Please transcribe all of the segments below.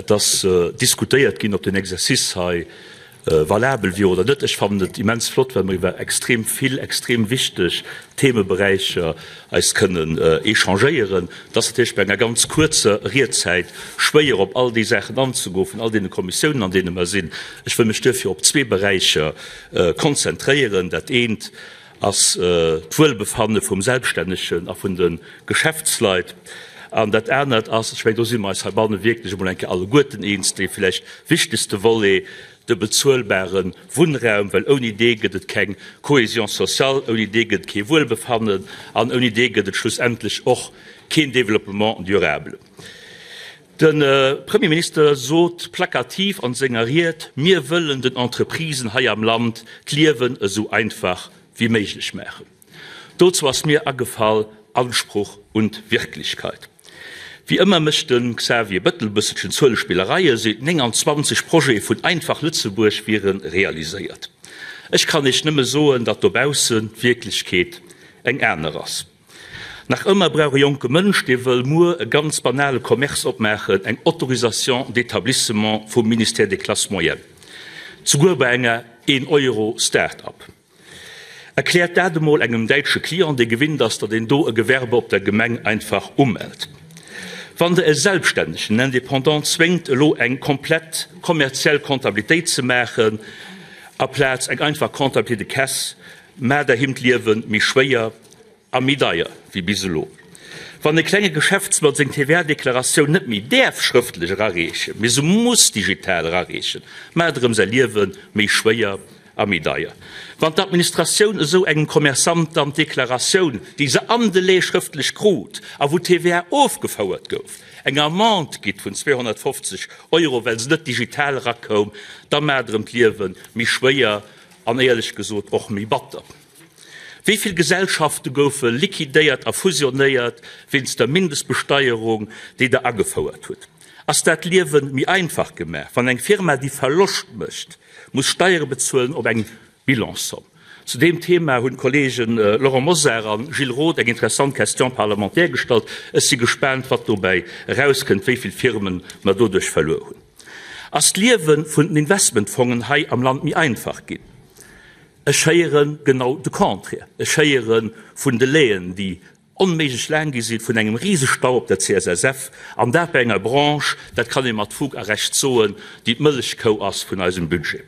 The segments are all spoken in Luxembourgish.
Et ass diskutéiert ginn, ob deen Exercice hei valabel wier oder net. Ech fannen et immens flott, well mer iwwer extrem vill extrem wichteg Themeberäicher eis kënnen échangéieren. Et ass natierlech bei enger ganz kuerzer Riedzäit schwéier, op all déi Saachen anzegoen vun all deene Kommissiounen, an deene mer sinn. Ech wëll mech duerfir op zwee Beräicher konzentréieren. Dat eent ass d'Wuelbefanne vum Selbststännegen a vun de Geschäftsleit. An dat anert ass, ech mengen, do si mer eis heibanne wierklech emol eng Kéier alleguerten eens, dee vläicht wichtegste Volet, de bezuelbare Wunnraum, well ouni dee gëtt et keng Cohésion sociale, ouni dee gëtt et kee Wuelbefannen an ouni dee gëtt et schlussendlech och keen Développement durable. De Premierminister sot plakativ an senger Ried, Mir wëllen den Entreprisen hei am Land d'Liewen esou einfach wéi méiglech maachen. Dozou ass mir agefall, Anspruch und Wirklichkeit. Wéi ëmmer mécht de Xavier Bettel e bësselchen Zuelespillereie, seet 29 Projete vun Einfach Lëtzebuerg wiere realiséiert. Ech kann Iech nëmme soen, datt dobaussen d'Wierklechkeet eng aner ass. Nach ëmmer brauch e jonke Mënsch, dee wëll muer e ganz banale Commerce opmaachen, eng Autorisation d'établissement vum Ministère des Classes moyennes, souguer bei enger Een-Euro-Start-up. Erkläert dat emol engem däitsche Client, dee gewinnt ass, datt een do e Gewerbe op der Gemeng einfach umellt. Wann Der e Selbststännegen, en Indépendant zwéngt, elo eng komplett kommerziell Comptabilitéit ze maachen, aplaz eng einfach Comptabilité de caisse, Maacht der him d'Liewe méi schwéier a méi deier wéi bis elo. Wann e klenge Geschäftsmann seng TVA-Deklaratioun net méi däerf schrëftlech erareechen, mee se muss digital erareechen, maacht der em säi Liewe méi schwéier a méi deier. Wann d'Administratioun esou engem Commerçant dann d'Deklaratioun, déi se am Delai schrëftlech krut a wou d'TVA ofgefouert gouf, eng Amende gitt vun 250 Euro, well se net digital erakoum, da maacht der em d'Liewe méi schwéier An éierlech gesot och méi batter. Wéi vill Gesellschafte goufe liquidéiert a fusionéiert wéinst der Mindestbesteierung, déi Der agefouert hutt? Ass dat Liewe méi einfach gemaach, wann eng Firma, déi Verloscht mécht, muss Steiere bezuelen op eng Bilanssomm? Zu deem Thema hunn d'Kollegen Laurent Mosar a Gilles Roth eng interessant Question parlementaire gestallt. Ech si gespaant, wat dobäi erauskënnt, wéi vill Firmen mer doduerch verluer hunn. Ass d'Liewe vun den Investmentfongen hei am Land méi einfach ginn? Ech héiere genau de Contraire. Ech héiere vun Delaien, déi onméiglech laang gi sinn, vun engem Risestau op der CSSF, an dat bei enger Branche, dat kann ee mat Fug a Recht soen, déi d'Mëllechkou ass vun eisem Budget.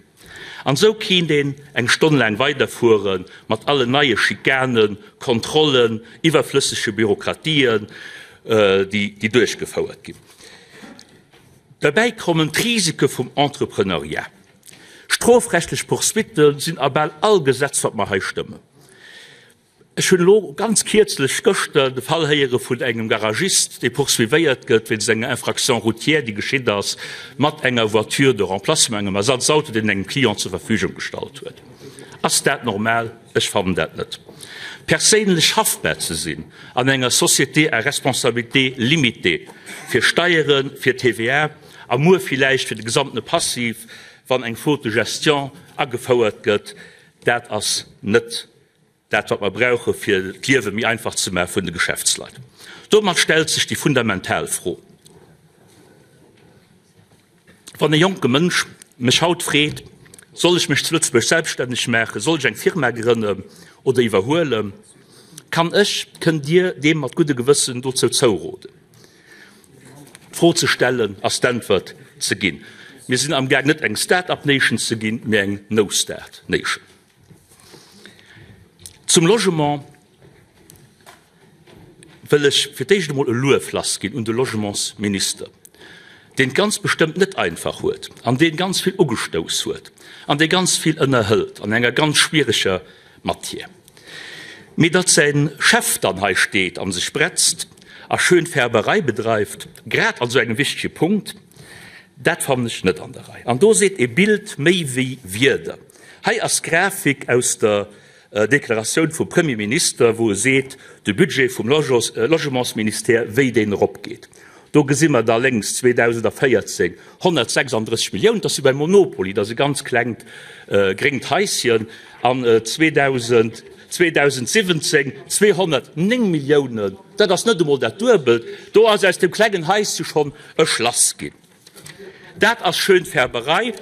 An esou kéint een eng Stonn laang weiderfuere mat allen neie Schikanen, Kontrollen, iwwerflëssege Bürokratien, déi duerchgefouert ginn. Derbäi kommen d'Risike vum Entrepreneuriat. Strofrechtlech Poursuitte sinn a bal all Gesetz, wat mer hei stëmmen. Ech hunn elo ganz kierzlech, gëschter, de Fall héiere vun engem Garagist, dee poursuivéiert gëtt wéinst enger Infraction routière, déi geschitt ass mat enger Voiture de remplacement, engem Ersatzauto, deen en engem Client zur Verfügung gestallt huet. Ass dat normal? Ech fannen dat net. Perséinlech haftbar ze sinn an enger Société à responsabilité limitée fir Steieren, fir TVA a muer villäicht fir de gesamtene Passiv, wann eng Faute de gestion agefouert gëtt, dat ass net dat, wat mer brauche fir d'Liewe méi einfach ze maache vun de Geschäftsleit. Domat stellt sech déi fundamental Fro. Wann e jonke Mënsch mech haut freet, Soll ech mech zu Lëtzebuerg selbststänneg maachen, soll ech eng Firma grënnen oder iwwerhuelen, kann ech, kënnt Dir deem mat gudde Gewëssen dozou zouroden? D'Fro ze stellen ass d'Äntwert ze ginn. Mir sinn amgaang net eng Start-up Nation ze ginn, mee eng No-Start Nation. Zum Logement wëll ech fir d'éischt emol e Luef lassginn un de Logementsminister, deen et ganz bestëmmt net einfach huet an dee ganz vill ugestouss huet an dee ganz vill ënnerhëlt an enger ganz schwiereger Matière. Mee datt säi Chef dann hei steet a sech bretzt a Schönfärberei bedreift, grad an esou engem wichtege Punkt, dat fannen ech net an der Rei. An do seet e Bild méi wéi Wierder. Hei ass d'Grafik aus der Deklaratioun vum Premier Minister, wou e seet, de Budget vum Logementsministère, wéi deen eropgeet. Do gesi mer da lénks 2014 136 Milliounen, dat ass wéi beim Monopoly, dat ass e ganz klengt gréngt Haischen, an 2017 209 Milliounen, dat ass net emol dat Duebelt. Do ass aus deem klengen Haische schonn e Schlass ginn. Dat ass Schönfärberei.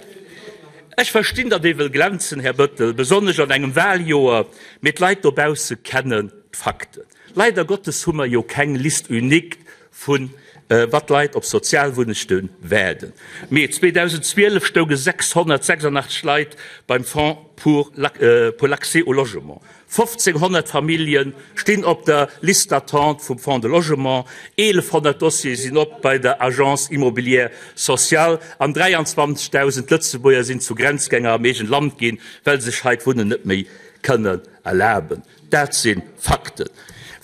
Ech verstinn, datt ee wëll glänzen, Här Bëttel, besonnesch an engem Wahljoer, mee d'Leit dobausse kennen d'Fakten. Leider Gottes hu mer jo keng Liste unique vu wat d'Leit op Sozialwunnechte waarden. Mee 2012 stounge 686 Leit beim Fonds pour l'accès au logement. 1.500 Famillje stinn op der Liste d'attente vum Fonds de logement, 1.100 Dossiere sinn op bei der Agence immobilière sociale an 23.000 Lëtzebuerger sinn zu Grenzgänger am eegene Land ginn, well se sech hei d'Wunnen net méi kënnen erlaben. Dat si Fakten.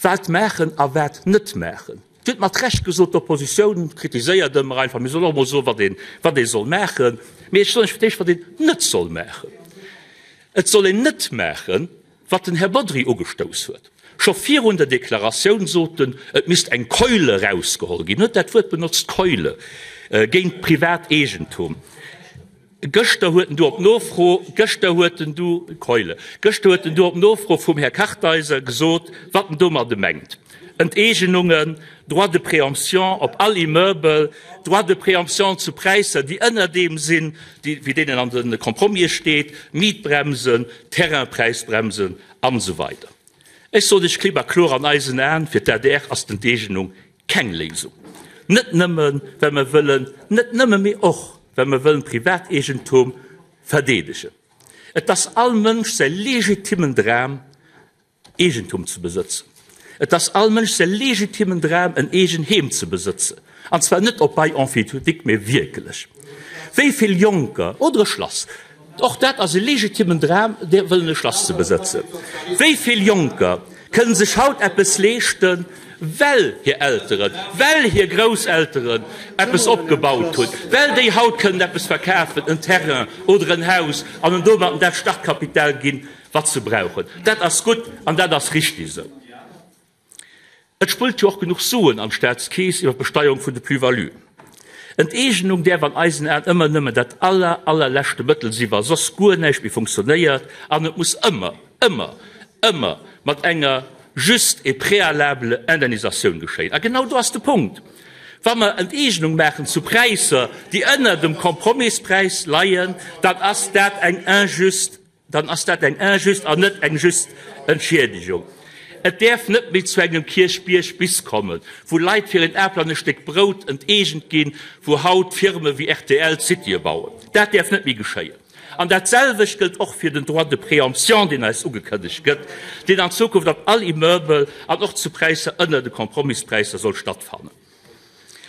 Wat maachen a wat net maachen. Dir hutt mat Recht gesot, d'Oppositioun kritiséiert ëmmer einfach, mir soll och emol soen, wat een, wat ee soll maachen. Mee ech soen lech fir d'éischt, wat een net soll maachen. Et soll een net maachen, wat den Här Bodry ugestouss huet. Scho virun der Deklaratioun sot en, et misst eng Keule erausgeholl ginn. En huet dat Wuert benotzt, Keule, géint d'Privateegentum. Gëschter huet en du op Nofro, gëschter huet en du, Keule, gëschter huet en du op Nofro vum Här Kartheiser gesot, wat en domadde mengt, Enteegenungen, Droit de préemption op all Immeuble, Droit de préemption zu Präisser, déi ënner deem sinn, déi, wéi deenen an de Compromise steet, Mietbremsen, Terrainpräisbremsen an esou weider. Ech soen lech klipp a kloer, an eisen Aen, fir d'ADR ass d'Enteegenung Keng Léisung. Net nëmmen, well mer wëllen, net nëmmen, mee och, well mer wëllen Privateegentum verdeedegen. Et ass all Mënsch säi legitimmen Dram, Eegentum ze besëtzen. Et ass all Mënsch säi legitimmen Dram, en eegen Heem ze besëtzen. An zwar net op Bail emphytéotique, mee wierklech. Wéi vill Jonker, oder e Schlass, Och dat ass e legitimmen Dram, dee wëllen e Schlass ze besëtzen. Wéi vill Jonker kënnen sech haut eppes leeschten, well hir Elteren, well hir Grousselteren eppes opgebaut hunn, well déi haut kënnen eppes verkafen, en Terrain oder en Haus, an en domatten dat Startkapital ginn, wat se brauchen. Dat ass gutt an dat ass richtig esou. Et spullt jo och genuch Suen an d'Staatskeess iwwer d'Besteierung vun de Plus-valuen. Enteegenung däerf an eisen Aen ëmmer nëmmen dat aller, allerleschte Mëttel si wa soss guer näischt méi funktionéiert an et muss ëmmer, ëmmer, ëmmer mat enger juste et préalable Indemnisatioun geschéien. A genau do ass de Punkt, Wa mer Enteegenung maachen zu Präisser, déi ënner dem Kompromisspräis leien, dann ass dat eng injuste Dann ass dat eng injuste an net eng just Entschiedegung. Et däerf net méi zu engem Kierchbierg bis kommen, wou Leit fir een Apel an e Stéck Brout enteegent ginn, wou haut Firme wéi rtl Citye bauen. Dat däerf net méi geschéien. An dat selwecht gëllt och fir den Droit de préemption, deen eis ugekënnegt gëtt, deen an Zukunft op all Immeuble an och zu Präisser ënner de Kompromisspräisser soll stattfannen.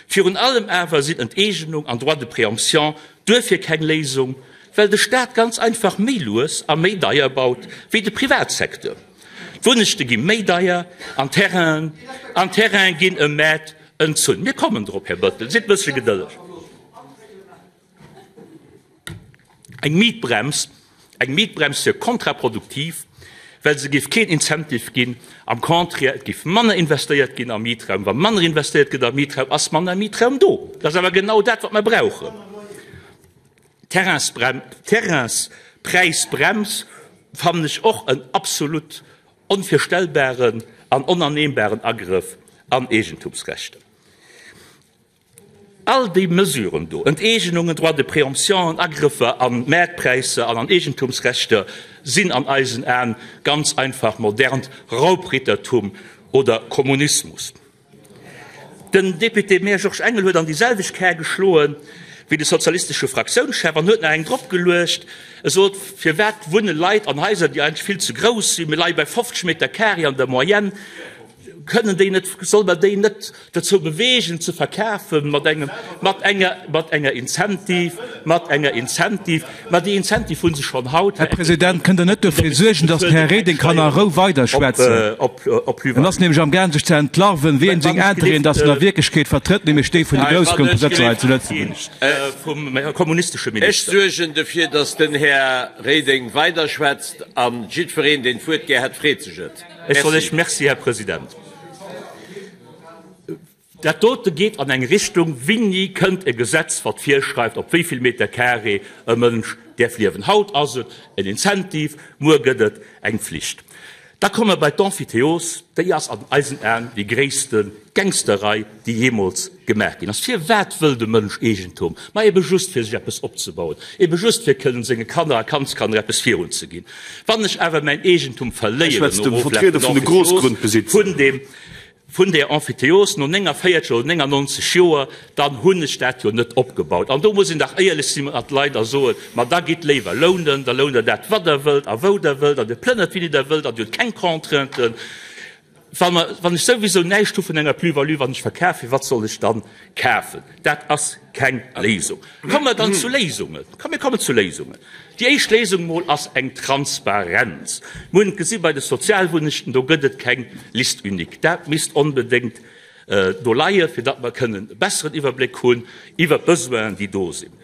Virun allem awer sinn Enteegenung an Droit de préemption duerfir keng Léisung, well de Staat ganz einfach méi lues a méi deier baut wéi de Privatsecteur. D'Wunnechte gi méi deier an d'Terrainen an d'Terraine ginn ëm Mäert entzunn. Mir kommen drop, Här Bettel, sidd e bëssche gedëlleg. Eng Mietbrems, eng Mietbrems wier kontraproduktiv, well se géif keen Incentive ginn. Am Contraire, et géif manner investéiert ginn am Mietraum. Wa manner investéiert gëtt am Mietraum, ass manner Mietraum do. Dat ass awer genau dat, wat mer brauchen. D'Terrainspräisbrems fannen ech och en absolut onvirstellbaren an onannehmbaren Agrëff an Eegentumsrechter. All déi Mesuren do, Enteegenungen, Droits de préemption, Agrëffer an d'Maartpräisser an an Eegentumsrechter, sinn an eisen Aen ganz einfach modernt Raubrittertum oder Kommunismus. Den Député-maire Georges Engel huet an déi selwecht Kär geschloen wéi de sozialistesche Fraktiounschef an huet nach eng dropgeluecht. E sot, Firwat wunne Leit an Haiser, déi eigentlech vill ze grouss sinn? Mir leie bei 50 Meter carré an der Moyenne. Kënnen déi net, solle mer déi net dozou beweegen ze verkafen mat engem, mat enger, mat enger Incentive, mat enger Incentive? Mä déi Incentive hu se schonn haut, Här President, kënnt Der net dofir suergen, datt den Här Reding kann a Rou weiderschwätzen? En ass nämlech amgaang sech ze entlarven, wien seng Intérêten datt en a Wierklechkeet vertrëtt, nämlech déi vun de Groussgrondbesëtzer hei zu Lëtzebuerg. Ech suergen dofir, datt den Här Reding weiderschwätzt, a jiddwereen, deen d'Wuert gär hätt, freet sech et. Ech soll lech Merci, Här President. Dat dote geet an eng Richtung, Wéini kënnt e Gesetz, wat virschreift, op wéi vill Meter carré e Mënsch däerf liewen? Haut ass et en Incentive, muer gëtt et eng Pflicht. Da komme mer bei d'Emphytéose, déi ass an eisen Aen déi gréisste Gangsterei, déi jeemools gemaach ginn ass. Firwat wëll de Mënsch Eegentum? Ma ebe just fir sech eppes opzebauen, ebe just fir kënnen senge Kanner a Kandskanner eppes virunzeginn. Wann ech awer mäin Eegentum verléieren nom Oflaf vun der Emphytéose, vun deem, vun där Emphytéose no 49 oder 99 Joer, dann hunn ech dat jo net opgebaut. An do muss een dach éierlech si mat Leit a soen, Ma da gitt léiwer lounen, da lount Der dat, wat Der wëllt a wou Der wëllt an Dir plënnert, wéini Der wëllt an Dir hutt keng Contrainten. Wa mer, wann ech souwisou näischt hu vun enger Plus-value, wann ech verkafen, firwat soll ech dann kafen? Dat ass keng Léisung. Komme mer dann zu Léisungen. Komm, mir kommen zu Léisungen. Déi éischt Léisung emol ass eng Transparenz. Mir hunn et gesi bei de Sozialwunnechten, do gëtt et keng Liste unique. Dat misst onbedéngt do leien, fir datt mer kënnen e besseren Iwwerbléck hunn iwwert d'Besoinen, déi do sinn.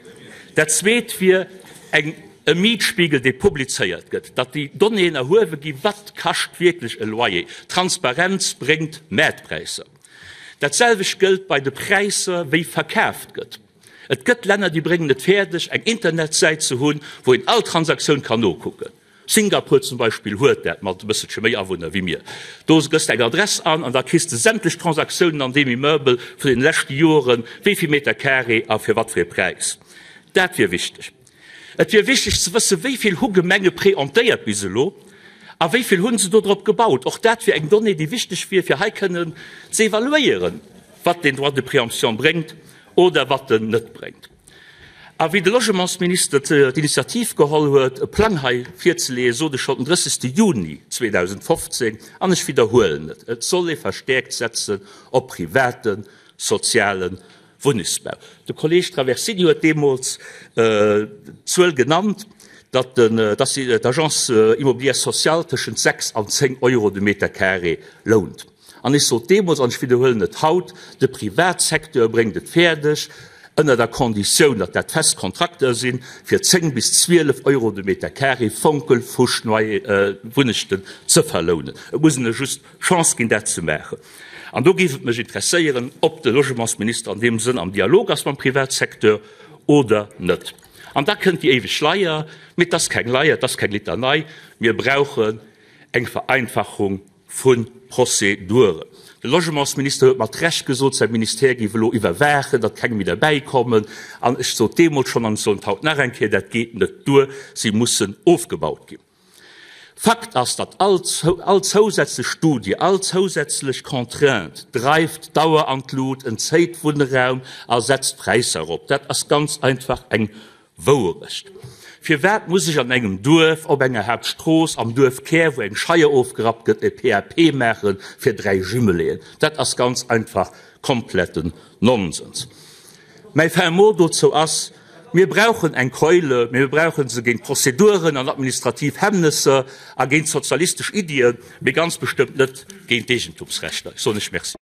Dat Zweet wier eng, e Mietspiegel, dee publizéiert gëtt, datt déi Donnéeën erhuewe ginn, Wat kascht wierklech e Loyer? Transparenz bréngt Maartpräisser. Dat selwecht gëllt bei de Präisser, wéi verkaaft gëtt. Et gëtt Länner, déi bréngen et fäerdeg, eng Internetsäit ze hunn, wou een all Transaktioun kann nokucken. Singapur zum Beispill huet dat, mat e bësselche méi Awunner wéi mir. Do gëss de eng Adress an an da kriss de sämtlech Transaktiounen an deem Immeuble vun deene leschte Joren, wéi vill Meter carré a fir wat fir ee Präis. Dat wier wichteg. Et wier wichteg ze wëssen, wéi vill hu Gemenge préemptéiert bis elo a wéi vill hu se do drop gebaut. Och dat wier eng Donnée, déi wichteg wier, fir hei kënnen ze evaluéieren, wat deen Droit de préemption bréngt oder wat en net bréngt. A wéi de Logementsminister d'Initiativ geholl huet, e Plang hei virzeleeën, sot ech schonn den 30. Juni 2015, an ech widderhuelen et, Et soll ee verstäerkt setzen op private soziale Wunnengsbau. De Kolleeg Traversini huet deemools d'Zuel genannt, datt d'Agence immobilière sociale tëschent 6 an 10 Euro de Meter carré lount. An ech sot deemools, an ech widderhuelen et haut, de Privatsecteur bréngt et fäerdeg, ënner der Konditioun, datt dat fest Kontrakter sinn, fir 10 bis 12 Euro de Meter carré fonkelfuschnei Wunnechten ze verlounen. Et muss een e just d'Chance ginn, dat ze maachen. An do géif et mech interesséieren, ob de Logementsminister an deem Sënn am Dialog ass mam Privatsecteur oder net. An da kënnt déi éiweg Leier, mee et ass keng Leier, et ass keng Litanei, Mir brauchen eng Vereinfachung vu Prozeduren. De Logementsminister huet mat Recht gesot, säi Ministère géif elo iwwerwaachen, datt keng méi derbäikommen. An ech sot deemools schonn, an ech soen et haut nach eng Kéier, dat geet net duer, si mussen ofgebaut ginn. Fakt ass, datt all all zousätzlech Studie, all zousätzlech Contrainte dreift d'Dauer an d'Lut, entzéit Wunnraum a setzt d'Präisser erop. Dat ass ganz einfach eng Wouerecht. Firwat muss ech an engem Duerf, op enger Haaptstrooss, am Duerfkär, wou eng Scheier ofgerappt gëtt, e PAP maache fir 3 Jumeléen? Dat ass ganz einfach kompletten Nonsens. Mäi fin mot dozou ass, Mir brauchen eng Keule, mee mir brauche se géint Prozeduren an administrativ Hemmnesser a géint sozialistesch Iddien, mee ganz bestëmmt net géint d'Eegentumsrechter. Ech soen lech Merci.